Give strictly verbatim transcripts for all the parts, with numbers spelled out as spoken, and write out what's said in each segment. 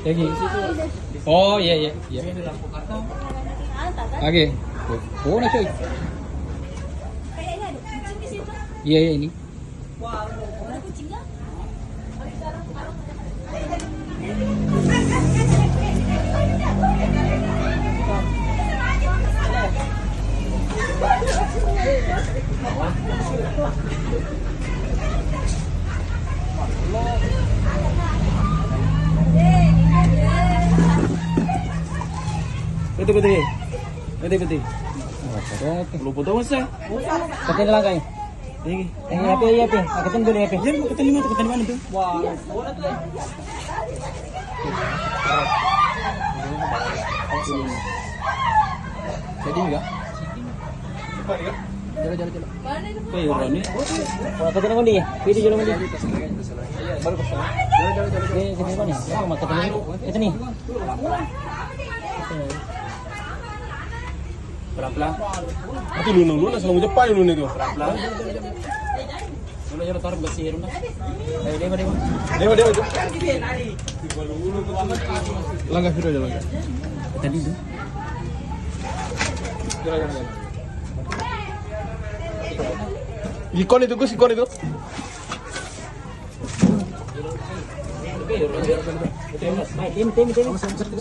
Lagi. Oh, iya, iya, iya. Oke. Oh, nah, coy. Iya, iya, ini. Betul, betul. Betul, betul. Lupa tahu, Mas, ya? Katanya langkai. Ini. Eh, iya, Pi, iya, Pi. Aku tunggu deh, Pi. Iya, aku tunggu, aku tunggu, aku tunggu. Wah. Jadi enggak? Coba, coba, coba. Wah, aku tunggu dia. Video dulu dia. Baru kesana. Ini, ini mana? Oh, maka tunggu. Itu nih. Pelan-pelan. Itu luna-luna sama Jepang luna itu. Pelan-pelan. Dulu, dulu, taruh besi, dulu. Ayo, dewa, dewa. Dewa, dewa, dewa. Langkah sudah, langkah. Tadi itu. Ikon itu, Gus, ikon itu.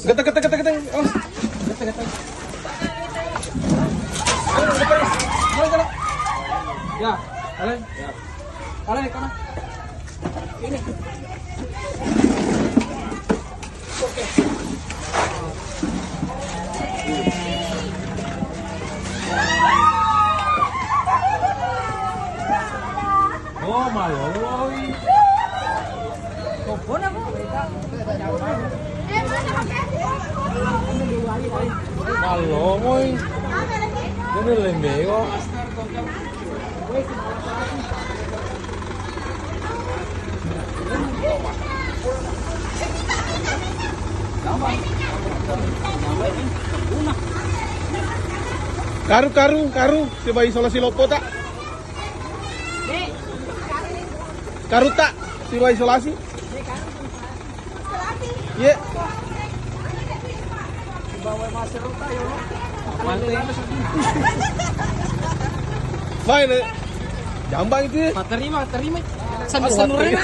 Getek, getek, getek, getek. Awas. Ya, kalian. Ya. Kalian, kanan. Ini. Oh, maloloi. Maloloi. Ini lembego. Karu, karu, karu, sibawa isolasi loppo ta? Karu ta, sibawa isolasi? Iya. Baik, Le. Jambang itu, ya? Terima, terima. Sambil senurnya.